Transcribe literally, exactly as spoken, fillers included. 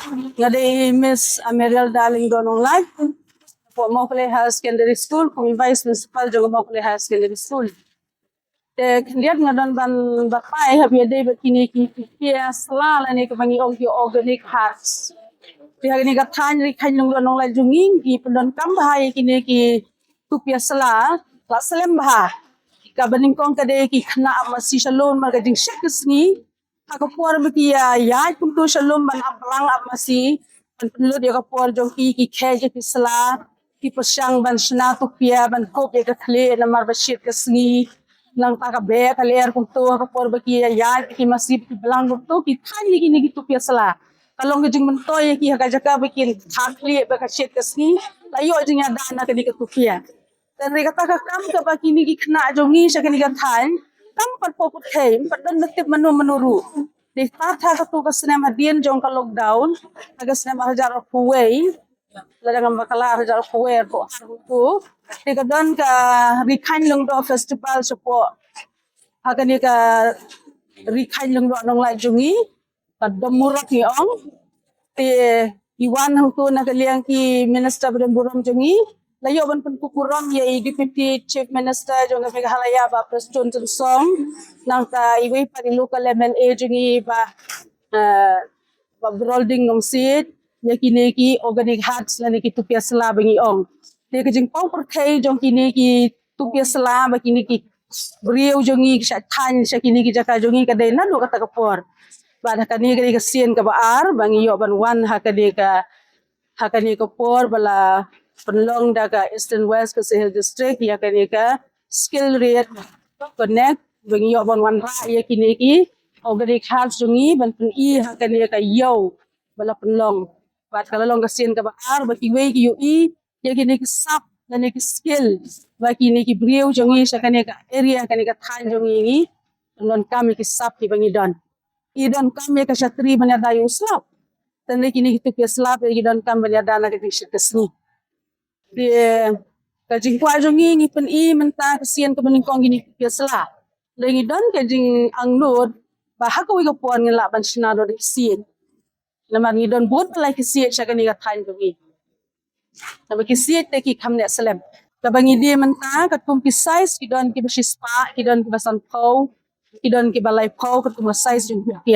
Nga dei Miss Ameralda Lyngdoh Nonglait, hapoh Mawkali Higher Secondary School, kum i Vice Principal jong Mawkali Higher Secondary School. Te khyndiat nga don ban batai ha ba ïadei bad kine ki, ki, ki sla lane kaba ngi ong ki organic herbs. Te ha kane ka thaiñ Ri Khaiñ Lyngdoh Nonglait jong ngi, ngi pyndonkam bha ïa kine ki tup ïa sla, la slem bha. Kaba nyngkong ka dei ki khynnah ap masi sha lum namar ka jingshet ka sngi. Ha ka por ba ki ïa ïaid kumto sha lum ban ap blang ap masi, ban pynlut ïa ka por jong ki, ki khet ïa ki sla, ki pyrshang ban shna tup ïa, ban kup ïa ka khlieh namar ba shet ka sngi. Nangta ka beh ka lyer kumto, ha ka por ba ki ïa ïaid ki masi ki blang kumto, ki thaiñ ïa kine ki tup ïa sla. Ka long ka jingmyntoi ïa ki ha ka jaka ba ki thah khlieh ba ka shet ka sngi, la ïoh jingïada na kane ka tup ïa. Te hynrei kata ka kam kaba kine ki khynnah jong ngi sha kane ka thaiñ, kam pat pyrthei, ym pat don na tip mano mano ruh. Te tang ha katu ka snem hadien jong ka lockdown, ha ka snem ar hajar arphew wei, lada ngam bakla ar hajar arphew wei, arphew ar, arphew. Te ka don ka Ri Khaiñ Lyngdoh Festival shapoh ha kane ka Ri Khaiñ Lyngdoh Nonglait jong ngi, ka Dom Murok ngi ong. Te i wan hangtu na ka liang ki minister ba don burom jong ngi, la ïoh ban pynkup burom ïa i Deputy Chief Minister jong ka Meghalaya, Bah Prestone Tynsong, nangta iwei pat i local M L A jong ngi, Bah, eh, Bah Brolding Nongsiej, ïa kine ki organic herbs lane ki tup ïa sla ba ngi ong. Te ka jingpang pyrthei jong kine ki tup ïa sla ba kine ki briew jong ngi ki shah thaiñ sha kine ki jaka jong ngi ka dei naduh kata ka por. Bad ha kane ka dei ka sien kaba ar ba ngi ïoh ban wan ha kane ka, ha kane ka por ba la pynlong da ka Eastern West Khasi Hills District ïa kane ka Skill Trade Connect ba ngi ïoh ban wanrah ïa kine ki organic herbs jong ngi ban pyni ha kane ka ïew ba la pynlong. Bad ka la long ka sien kaba ar ba kiwei ki ïohi ïa kine ki sap lane ki skill ba kine ki briew jong ngi sha kane ka area, kane ka thaiñ jong ngi, ngi pyndonkam ïa ki sap kiba ngi don. I donkam ïa ka shatri ban ïada ïa u slap. Te hynrei kine ki tup ïa sla ki donkam ban ïada na ka jingshet ka sngi. Te ka jingkwah jong ngi, ngi pyni mynta ka sien kaba nyngkong kine ki tup ïa sla. Te ngi don ka jingangnud ba ha kawei ka por ngin lah ban shna da ki sien. Namar ngi don bun tylli ki siej sha kane ka thaiñ jong ngi. Naba ki siej te ki kham neh slem. Kaba ngi die mynta katkum ki size, ki don kiba shispah, ki don kiba sanphew, ki don kiba laiphew, katkum ka size jong ki.